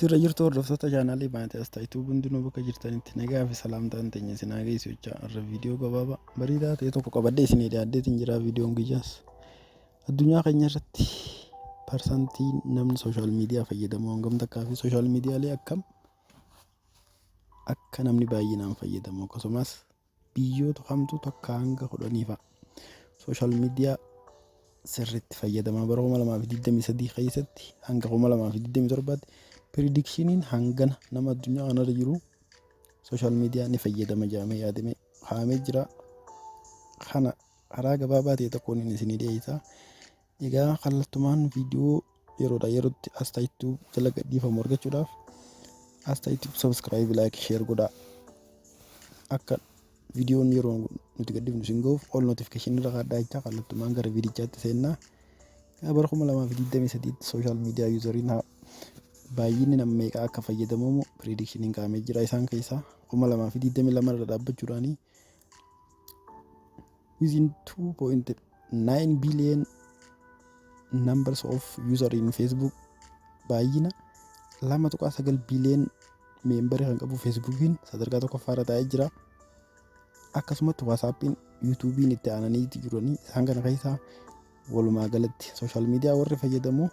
Jirra jirtu, hordoftoota chaanaalii Maatiyaas Taayituu. Hundinuu bakka jirtanitti nagaa fi salaamtaan teenya isin haa geessu jechaa, irra viidiyoo gabaabaa bareedaa ta'e tokko qabadhee isinii dhiyaadheetiin jira. Viidiyoon kiyyaas addunyaa keenya irratti parsantiin namni social media fayyadamu hangam takkaa fi social miidiyaalee akkam akka namni baay'inaan fayyadamu, akkasumas biyyoota kamtu 1 hanga 10 fa'a social media sirriitti fayyadamaa, bara 2023 keessatti hanga 2027tti predictioniin hangana nama addunyaa kanarra jiru social media ni fayyadama jedhamee yaadame kaa'amee jira. Kana karaa gabaabaa ta'e tokkoon inni isinii dhiyeessa. Egaa kallattumaan viidiyoo yeroodhaa yerootti as ta'itu jala gadhiifamu argachuudhaaf as ta'itu subscribe, like, share godhaa. Akka viidiyoon yeroo nuti gadhiifnu isin gahuuf all notification irra kaadhaa jechaa, kallattumaan gara viidichaatti seennaa. Bara 2023tti social media useriin baay'inni nama meeqaa akka fayyadamamu predictioniin kaa'amee jira. Isaan keessaa 2022 irra dhaabbachuudhaanii within 2.9 billion numbers of user in Facebook, baay'ina 2.9 billion memberii kan qabu Facebookiin sadarkaa tokkoffaarra taa'ee jira. Akkasumatti WhatsAppiin, YouTubeiin itti aananii jiranii. Isaan kana keessaa walumaa galatti social media warri fayyadamu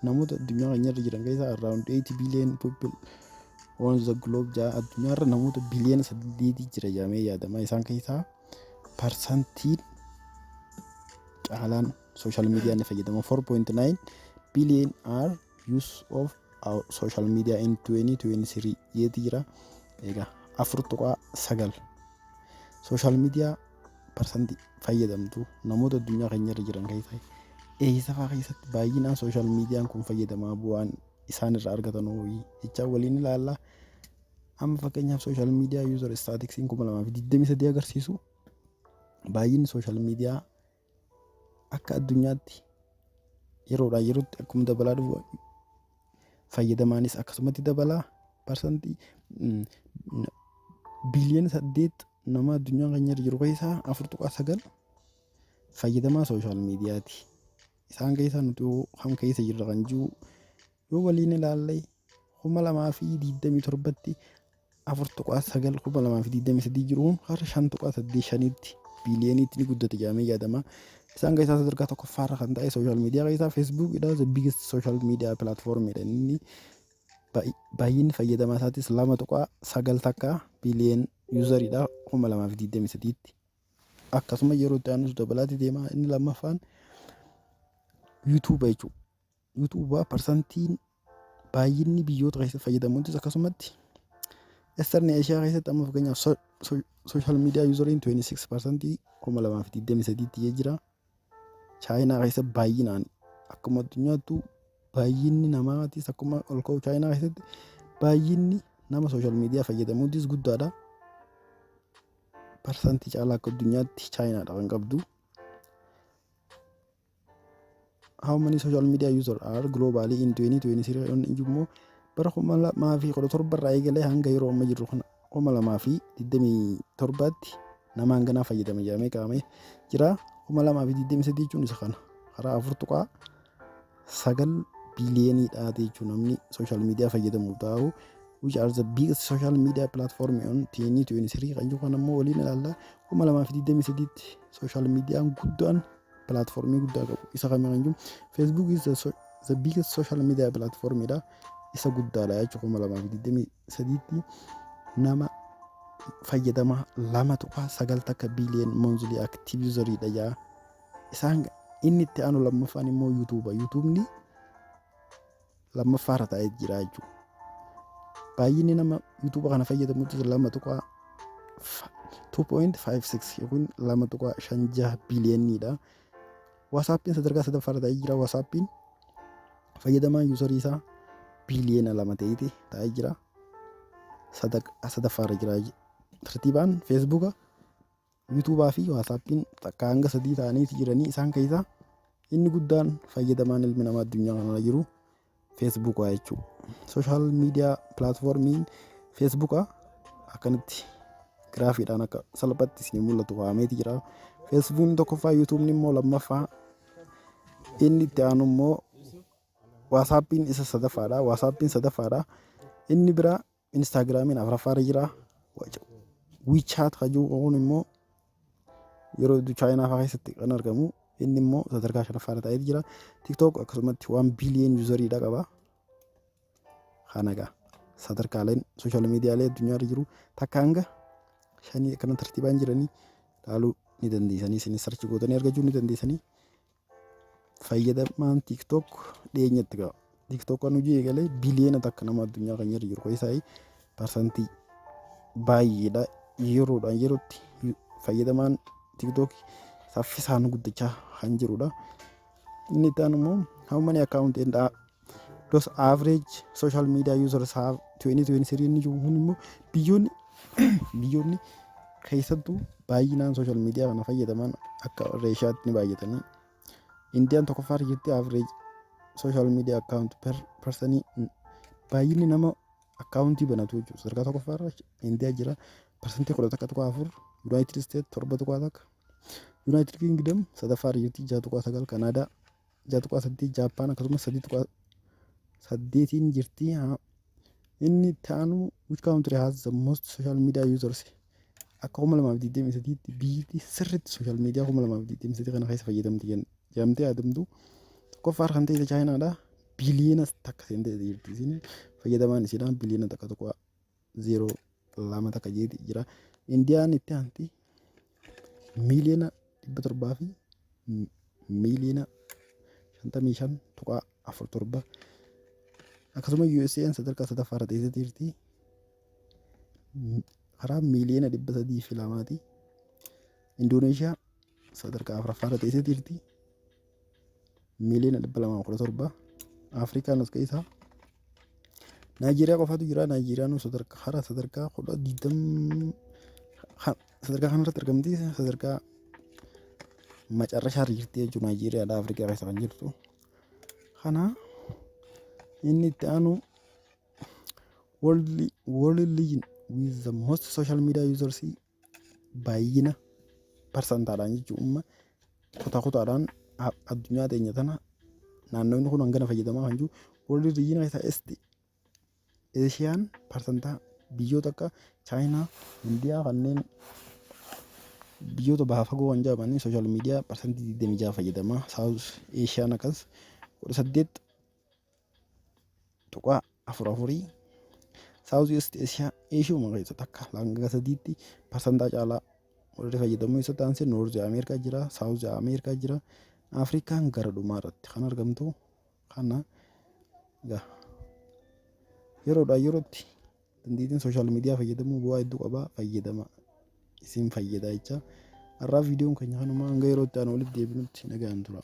namoota addunyaa keenya irra jiran keessaa around 8 billion people on the globe jaa. Addunyaarra namoota biliyoona 8 jira jedhamee yaadama. Isaan keessaa parsantiin caalaan social media ni fayyadama. 4.9 billion are use of our social media in 2023 yeeti jira. Egaa 4.9 social media parsantii fayyadamtu namoota addunyaa keenya irra jiran keessaa eessa fa'aa keessatti baay'inaan social mediaan kun fayyadamaa, bu'aan isaan irraa argatan hooyi jechaa waliin ilaalla. Amma fakkeenyaaf social media user statisticsiin 2023 agarsiisu baay'inni social media akka addunyaatti yeroodhaa yerootti akkuma dabalaa dhufu, fayyadamaanis akkasumatti dabalaa. Parsantii biliyoona 8 nama addunyaa keenya irra jiru keessaa 4.9 fayyadamaa social mediati. Isaan keessaa nuti kam keessa jirra kan jiru yoo waliin ilaalle, 2027tti 4.9, 2023 jiruun har'a 5.85tti biiliyooniitti ni guddate jedhamee yaadama. Isaan keessaa sadarkaa tokkoffaarra kan ta'e social media keessaa Facebookidha. The biggest social media platformidha inni. Baay'inni fayyadamaa isaatis 2.9 takka billion useriidha 2023tti. Akkasuma yeroo itti aanus dabalaati deema. Inni lammaffaan YouTube jechuudha. YouTube parsantiin baay'inni biyyoota keessatti fayyadamuutis akkasumatti Eastern Asia keessatti amma fakkeenyaaf social media useriin 26 parsantii 2023tti jira. Chaayinaa keessa baay'inaan akkuma addunyaattuu baay'inni namaatis akkuma ol ka'u, Chaayinaa keessatti baay'inni nama social media fayyadamuutis guddaadha. Parsantii caalaa akka addunyaatti Chaayinaadha kan qabdu. How many social media users are globally in 2023 immoo bara 2017 irraa eegalee hanga yeroo amma jirru kana 2027tti nama hanganaa fayyadama jedhamee kaa'amee jira. 2023 jechuun isa kana karaa 4.9 biiliyooniidha jechuun namni social media fayyadamuuf taa'u. Which are the biggest social media platform on 2023 kan jiru kan ammoo waliin ilaalla. 2023tti social mediaan guddaan platformii guddaa qabu isa kamii kan jiru, Facebook is the biggest social media platformidha, isa guddaadha jechuudha. 2023tti nama fayyadamaa 2.9 takka billion monthly active useriidha jaa. Isaan inni itti aanu lammaffaan immoo YouTubea. YouTubeni lammaffaarra taa'ee jira jechuudha. Baay'inni nama YouTubea kana fayyadamutti 2.56 yookiin 2.56 biiliyooniidha. WhatsAppiin sadarkaa sadaffaarra taa'ee jira. WhatsAppiin fayyadamaan userii isaa biliyoona 2 ta'eeti taa'ee jira. Sadaffaarra jira. Tartiibaan Facebooka, YouTubea fi WhatsAppiin 1 hanga 3 ta'anii jiranii. Isaan keessaa inni guddaan fayyadamaan ilmi namaa addunyaa kanarra jiru Facebooka jechuudha. Social media platformiin Facebooka akkanatti giraafiidhaan akka salphatti isin mul'atu kaa'ameeti jira. Facebookni tokkoffaa, YouTubeni immoo lammaffaa, inni itti aanu immoo WhatsAppiin isa sadaffaadha. WhatsAppiin sadaffaadha. Inni biraa Instagramiin afuraffaarra jira. WeChat kan jiru kun immoo yeroo hedduu Chaayinaa fa'aa keessatti kan argamu, inni immoo sadarkaa shanaffaarra taa'ee jira. TikTok akkasumatti 1 billion useriidha qaba. Kana egaa sadarkaaleen social miidiyaalee addunyaarra jiru takka hanga shanii akkana tartiibaan jiranii ilaaluu ni dandeessanii, isinis search gootanii argachuu ni dandeessanii. Fayyadamaan TikTok dhiyeenyatti qaba. TikTok kan hojii eegalee 1 biliyoona nama addunyaa kan jiru keessaa parsantii baay'eedha. Yeroodhaan yerootti fayyadamaan TikTok saffisaan guddachaa kan jirudha. Inni itti aanu immoo how many account and those average social media users have 2023. Inni jiru kun immoo biyyoonni keessattuu baay'inaan social media kana fayyadaman akka reeshaatti ni baay'atanii. Indiyaan tokkoffaa jirti. Average social media account per personii, baay'inni nama akkaawuntii banatu jechuudha. Sadarkaa tokkoffaarra Indiyaa jira, 11.4%. United States 7.1, United Kingdom sadaffaarra jirti, 6.9, Kanaadaa 6.8, Jaappaan akkasumas 3.8n jirti. Inni itti aanu which country has the most social media users? Akka 2023tti biyyi sirriitti social media 2023 kana keessa fayyadamti jedhamtee yaadamtu tokkoffaa kan ta'e Chaayinaadha. 1 biliyoona seentee jirti isin. Fayyadamaan isiidhaan 1.021 biliyoona jeeti jira. Indiyaan itti aanti, 700,000,055.47 miiliyoona. Akkasuma USA'n sadarkaa sadaffaarra teessee jirti. Karaa 302 miiliyoonati. Indoneeshiyaa sadarkaa afuraffaarra teessee jirti. 217 miiliyoona. Afrikaan as keessaa Naayijeeriyaa qofaatu jira. Naayijeeriyaan sadarkaa hara sadarkaa 10, 20 sadarkaa kanarratti argamti. Sadarkaa macarrashaa irra jirti jechuudha Naayijeeriyaadha Afrikaa keessa kan jirtu. Kana inni itti aanu world region with the most social media users, baay'ina parsantaadhaan jechuun kutaa kutaadhaan addunyaa teenya tana naannoonni kun hangana fayyadamaa kan jiru. World region keessaa East Eeshiyaan parsantaa biyyoota akka Chaayinaa, Indiyaa, kanneen biyyoota baha fagoo kan jedhamanii social media 26% fayyadama. South Eeshiyaan akkas 18.44. South East Asia, Eeshiyuma keessa takka hanga sadiitti parsantaa caalaa warri fayyadamu. Isa taansee North Ameerikaa jira, South Ameerikaa jira, Afrikaan gara dhumaa irratti kan argamtu. Kana egaa yeroodhaa yerootti dandeettiin social media fayyadamuu bu'aa hedduu qaba. Fayyadama, isin fayyada jecha. Har'aaf viidiyoon keenya kanuma. Hanga yeroo itti aanu walitti deebinutti nagaan tura.